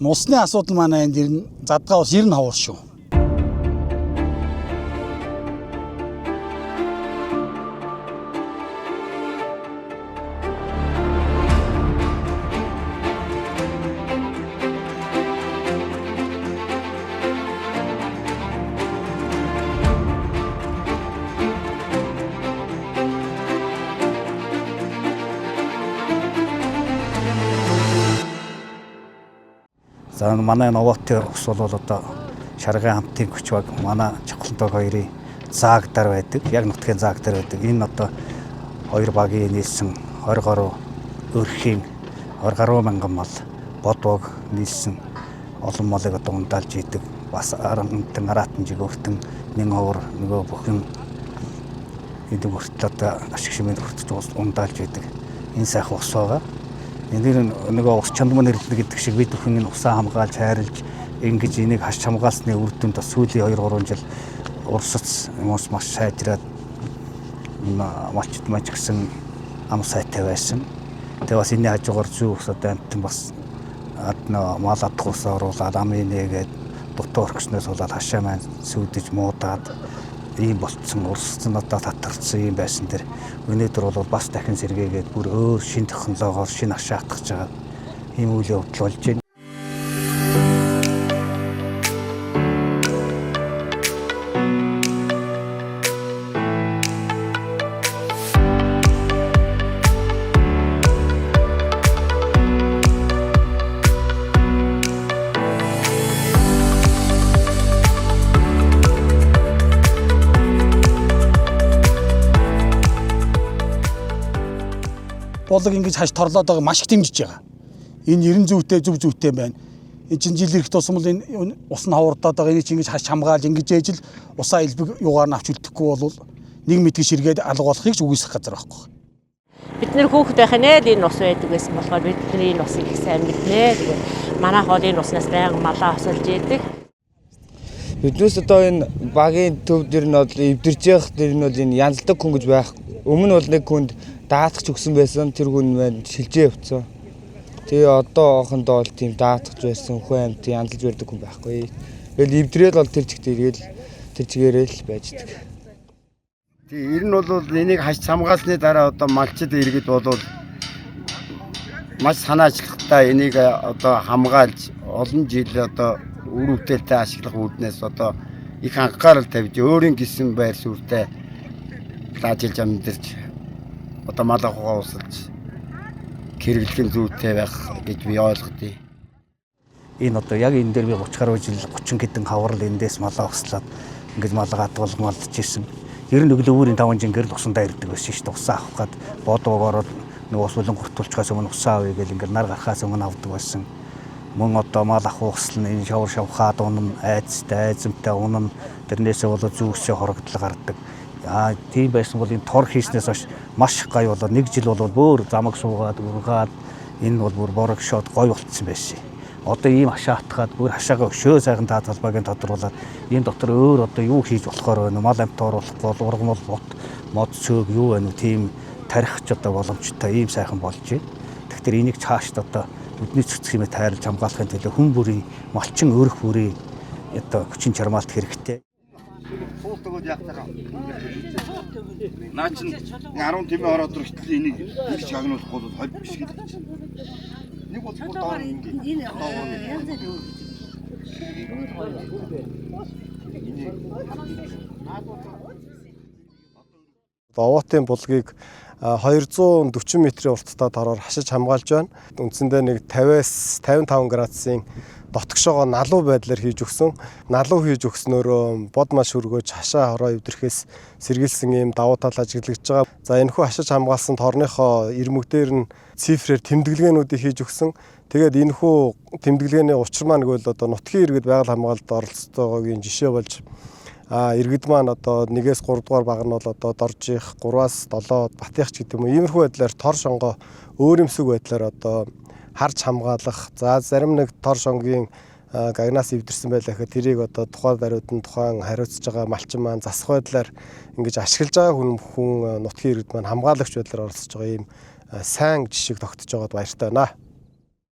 Усны асуудал манай энд ер нь задгаа ус ер нь ховор шүү. За манай Новоты ус бол одоо Шаргын хамтын хүч баг манай Чавхландаг хоёрын заагдар байдаг. Яг нутгийн заагдар байдаг. Энэ одоо хоёр багийн нийлсэн 20 гаруй өрхийн 20 гаруй мянган мал бод бог нийлсэн олон малыг одоо ундаалж идэг. Бас арамтан араатан жиг өртөн нэн ховор нөгөө бүхэн эдэг хүртэл одоо ашиг шимэнд хүртэж ундаалж идэг. Энэ сайхан ус байгаа. Энэ дэр нөгөө ус чандман нэрлэдэг гэдэг шиг бид бүхэн энэ усаа хамгаалж хайрлж ингэж энийг хаш хамгаалсны үр дүнд бас сүүлийн 2 3 жил урсац ус маш сайжраад малчд маж гэсэн ам сайтай байсан. Тэгээ бас энэний хажуугаар зүү ус одоо амтан бас мал адах усаа оруулаад амын нээгээд дутуу орхиснээс болоод хашаа маань сүйдэж муудаад ийм болцсон урсцсан одоо татарцсан юм байсан дэр өнөөдөр бол бас дахин сэргээгээд бүр өөр шин технологиор шин ашаа атгах байгаа ийм үйл явдал болж байна. Болог ингэж хаш торлоод байгаа маш их дэмжиж байгаа. Энэ 90 зүйтэй зөв зүйтэй байна. Энэ чинь жил ирэх тусам л энэ ус нь ховордоод байгаа. Энийг чинь ингэж хаш хамгаалж ингэж ээж л усаа элбэг юугаар нь авч үлдэхгүй бол нэг мэдгий ширгээд алга болохыг ч үгүйсэх газар байхгүй. Бид нэр хүүхэд байх нэ л энэ ус байдаг байсан болохоор бидний энэ усыг их сайн мэднэ. Тэгээд манайх бол энэ уснаас байнга малаа осолж идэг. Биднээс одоо энэ багийн төв дэр нь бол эвдэрж явах дэр нь бол энэ янзлдаг хүн гэж байх. Өмнө нь бол нэг хүнд даатгах өгсөн байсан. Тэр хүн маань шилжээ явцсан. Тэгээ одоо оохондоо бол тийм даатгах байсан хүн амт янзлж барьдаг хүн байхгүй. Тэгэл эвдрэл бол тэр чигт ирээл тэр чигээрээ л байждаг. Тий, ер нь бол энийг хаш хамгаалсны дараа одоо малчид иргэд бол маш санаачлагтай энийг одоо хамгаалж олон жил одоо үр бүтээлтэй ашиглах үүднээс одоо их анхаарал тавьж өөрийн гисэн байр суурьтай ажиллаж амьдарч одоо мал ахуйгаа усалж хэрэглэх зүйтэй байх гэж би ойлгодیں۔ Энэ одоо яг энэ дээр би 30 гаруй жил 30 хэдэн хаврал эндээс малаа услаад ингэж малгаа адгуул малдж ирсэн. Ер нь өглөө бүрийн 5 жин гэрэл усандаа ирдэг байсан шүү дээ. Усаа авах гад бодвог ороод нөгөө ус бүлэн гуртуулчихаас өмнө усаа авъя гэл ингээл нар гарахаас өмнө авдаг байсан. Мөн одоо мал ах услан энэ шавар шавхаад унана, айцтай, айзамтай унана. Тэрнээсээ болоод зүүгсээ хорогдол гардаг. Аа тийм байсан бол энэ тор хийснээс хойш маш их гай болоод нэг жил бол бүр замаг суугаад ургаад энэ бол бүр борогшоод гой болцсон байсан. Одоо ийм хашаа атгаад бүр хашаагаа өшөө сайхан таа талбайг нь тодруулаад энэ дотор өөр одоо юу хийж болохоор байна вэ? Мал амьт оруулахгүй бол ургамал бот мод цөөг юу байна вэ? Тийм тарих ч одоо боломжтой ийм сайхан болж байна. Тэгэхээр энийг цаашд одоо бидний цэцэг хэмээ тайрлж хамгаалахын төлөө хүн бүрийн малчин өрх бүрийн одоо хүчин чармаалт хэрэгтэй. Суул төгөөд яах вэ? Наа чин 10 тэмээ ороод ирэхдээ энийг нэг шагнуулахгүй бол холь биш гэдэг чинь. Нэг бол бүр доор ингэ. Овоотын булгийг 240 метрийн урттай тороор хашиж хамгаалж байна. Үндсэндээ нэг 50-аас 55 градусын дотгошоогоо налуу байдлаар хийж өгсөн. Налуу хийж өгснөөрөө бод маш өргөөж хашаа хороо эвдэрхээс сэргийлсэн ийм давуу тал ажиглагдж байгаа. За энэхүү хашиж хамгаалсан торныхоо ирмэг дээр нь цифрээр тэмдэглэгээнүүдийг хийж өгсөн. Тэгээд энэхүү тэмдэглэгээний учир маань гэвэл одоо нутгийн иргэд байгаль хамгаалалд оролцоогоогийн жишээ болж иргэд маань одоо 1-ээс 3 дугаар баг нь бол одоо Доржих, 3-аас 7 Батых ч гэдэг юм уу. Иймэрхүү байдлаар тор шонгоо өөрөмсөг байдлаар одоо харж хамгаалах. За зарим нэг тор шонгийн гагнаас эвдэрсэн байлаа гэхэд тэрийг одоо тухайн даруйд нь тухайн хариуцж байгаа малчин маань засах байдлаар ингэж ашиглаж байгаа хүн нутгийн иргэд маань хамгаалагч байдлаар оролцож байгаа ийм сайн жишээг тогтож байгаад баяртай байна.